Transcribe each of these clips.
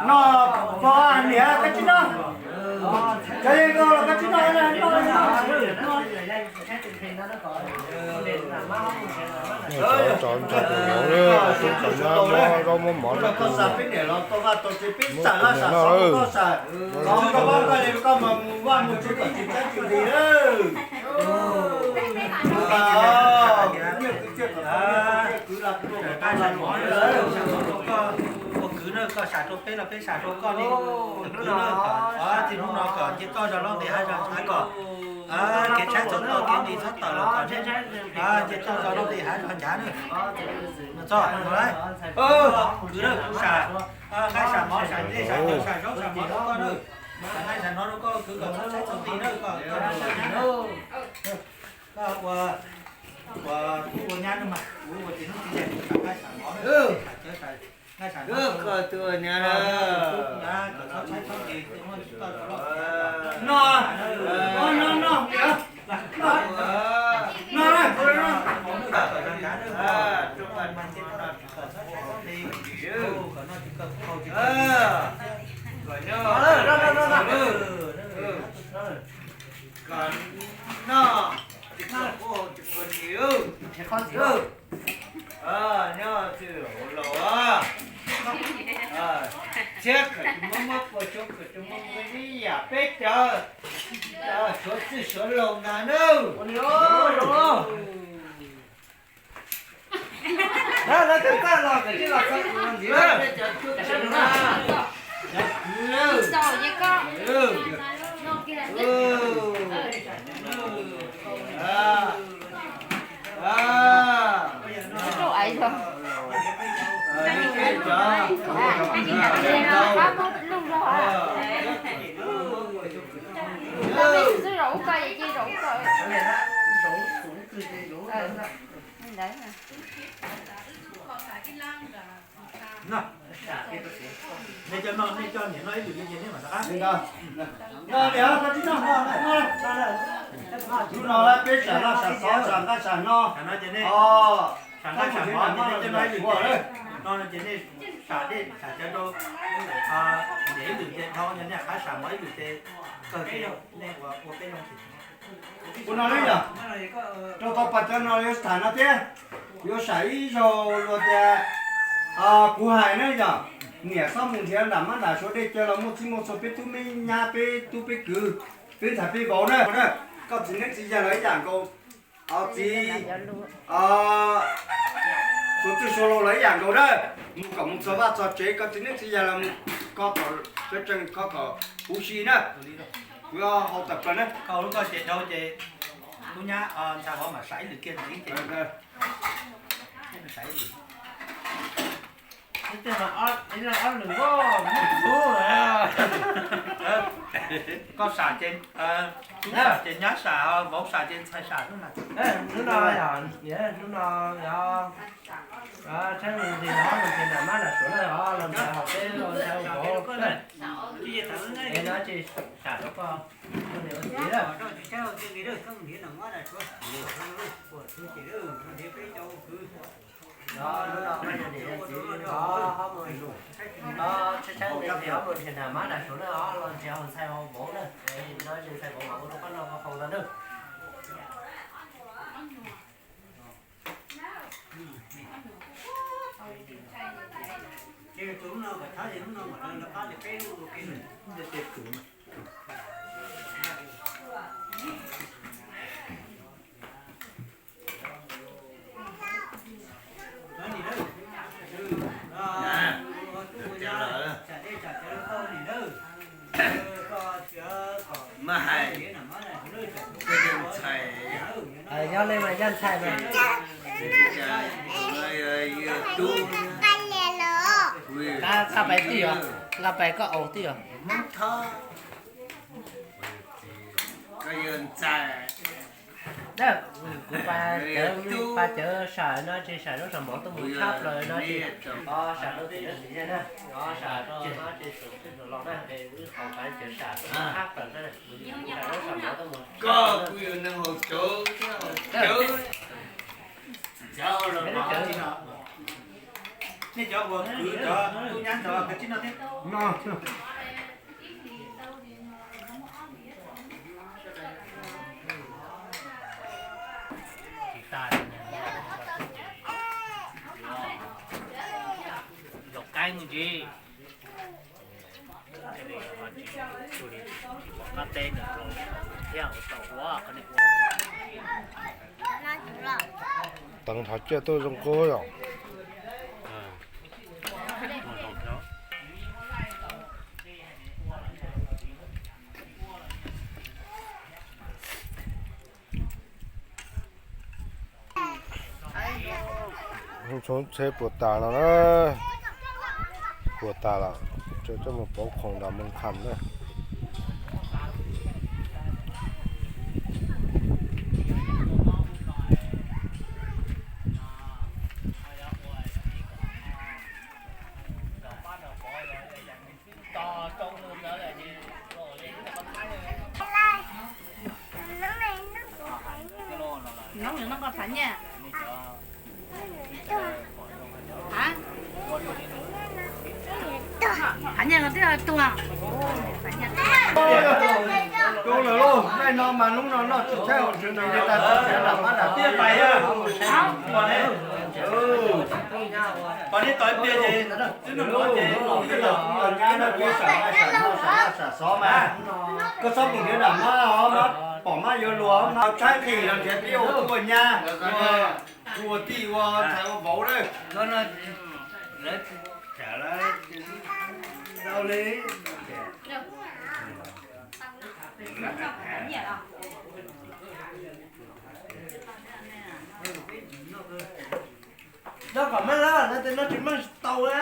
No, pog niam koj tsis noj. Cov yeej nkaus los koj tsis noj, noj, noj. Cov tsov nrog tus hmoob, tub tsov nyab muab zaub muab mov rau tus hmoob, peb niam los tau vaj tau tsev, peb sam laj sam xov rau koj sam, los koj pab koj li koj mas mus vaj mus tsev kom tsis txeeb tsis nqhis lawm. Ua kwv na, koj sam rau peb los peb sam rau koj li. Kwv na, txij hnub no kom nce toj zog loj nqis hav zog nchav kom kev tshaib txhob tau kev nqhis txhob tawm los kom nce toj zog loj nqis hav zog nchav na. Txog no lawm, kwv na, kuv sam, nqaij sam mov sam nqaij sam cawv sam zaub sam mov rau koj na. Nqaij sam hnov rau koj kwv kom txhob tshaib txhob nqhis na, kom koj ua, ua tub ua nyab na mas kuv ua txiv hnub txiv yaig kuv sam nqaij sam mov, sam cawv sam, nqaij sam hnov rau koj, ua tub ua nyab na, kom txhob tshaib txhob nqhis, txhob tau no, no, no, no, no, no, no, no, kom noj tsis khuam kuj hau tsis khuam ntsis. Nyob twb hauv laus, txiab kom tsis muab muab puas tsuav kom tsis muab muab ib yam peb cov suav txwj suav laus ntag nawb. Nej coj noj, nej coj niam noj ib lwm li ces nej mam rov qab. No niam, koj tsis noj, hnub no peb sam laj sam xov sam nqaij sam no, sam nqaij sam mov ces nej coj noj ib lwm, no ces nej sam dej sam cawv rau niam ib lwm ces dhau, yog nej qhav sam mov ib lwm ces kawg, nej ua peb zoo. Ua no ne yom, rau tau pas cov no yuav tham no thiab, yuav sam ib zaug luag tias kuv hais ne yom, niam txhob mus nrhiav nram mab nram suav dej cawv los muaj txij muaj txhua peb tub me nyab peb tub peb kwv, peb ntxhais peb vauv na. Koj txiv neeb txiv yaig los ib yam nkaus, txiv suav txwj suav laus los ib yam nkaus na. Mus kom mus txog vaj txog tsev, koj txiv neeb txiv yaig los mus kho kom tseeb tseeb, kho kom huv si na. Kuv hau tawm plaws na. Koj lub koj ces dhau ces tub nyab ntxhais vauv mam sam ib lwm kiag ntxiv ces sam ib lwm. Koj sam ces, tub sam ces nyab sam, vauv sam ces ntxhais sam xwb mas. Hnub no, hnub no yog tshaib nqhis los ho los nrhiav nram mab nram suav na, ho los nrhiav hauv peb los ntxhais hauv vauv na. Es no tsis sam rau koj ua niam ua txiv na. Hnub no koj yog niam yog txiv ho, ho mus, ho tshaib tshaib nqhis ho mus nrhiav nram mab nram suav na, ho los nrhiav hauv ntxhais hauv vauv na. No tsis ntxhais vauv mas ua rau koj noj koj haus ntag na. Mas hais, yog ntxhais, yog tub, qab pais tij os, qab pais koj aus tij os. Koj yog ntxhais. Kuv pab cawv sam no tsis sam zaub sam mov tuaj mus tshab plaws no tsis, sam rau txiv neeb txiv yaig na, sam rau no tsis sam twb los na, es wb haus pab cawv sam tuaj mus tshab plaws na, sam zaub sam mov tuaj mus. Koj kuj yog neeg haus cawv thiab haus cawv. Nej cov uas kwv cov tub nyab ntawd kav tsij noj thiab. Zaum qeeb ntsis. Qab teb nws thiab tau ua qhov niag ua. Teev thov ciaj tuaj zoo nkauj yom. Tsheb puas tas los na, puas tas los, coj mus pauv khoom nram Moos Kham na. Nyob nws noj koj phav nyiaj. Phav nyiaj no twb tuag. Zoo lawm lauj, naj no mas hnub no noj tsis tshaib hauv tsev nws li tas tsis tshaib lam mab lam tiaj pais. Pom nej tau ib pliag ces twb noj mov ces los twb los nyab na, peb sam sam noj sam noj sam xov mas. Koj txhob mus nrhiav nram mab os, mab pom mab yuav luag, mab tshaib nqhis los nrhiav peb ua tub ua nyab, ua tij ua ntxhais ua vauv lawm. Noj kom meej na, no tes no tsis meej tsis tau na.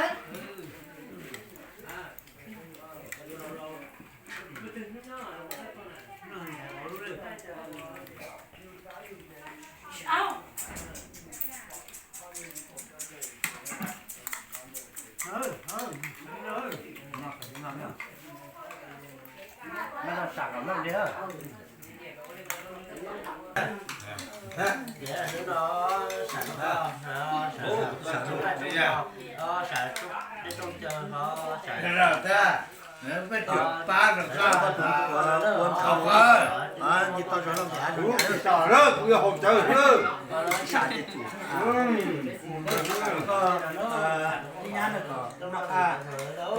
Peb cov pab rau koj, ua nthav, kuv yuav haus cawv lawm.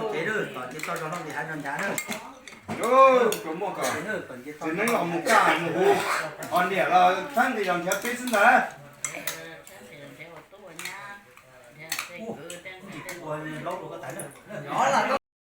Koj, koj, koj tso zog no nim hais no ncav na. Tsis muaj kom txiv neeb los mus kaj mus hu, ho niam los txheeb nqi los nrhiav peb xwb ntag.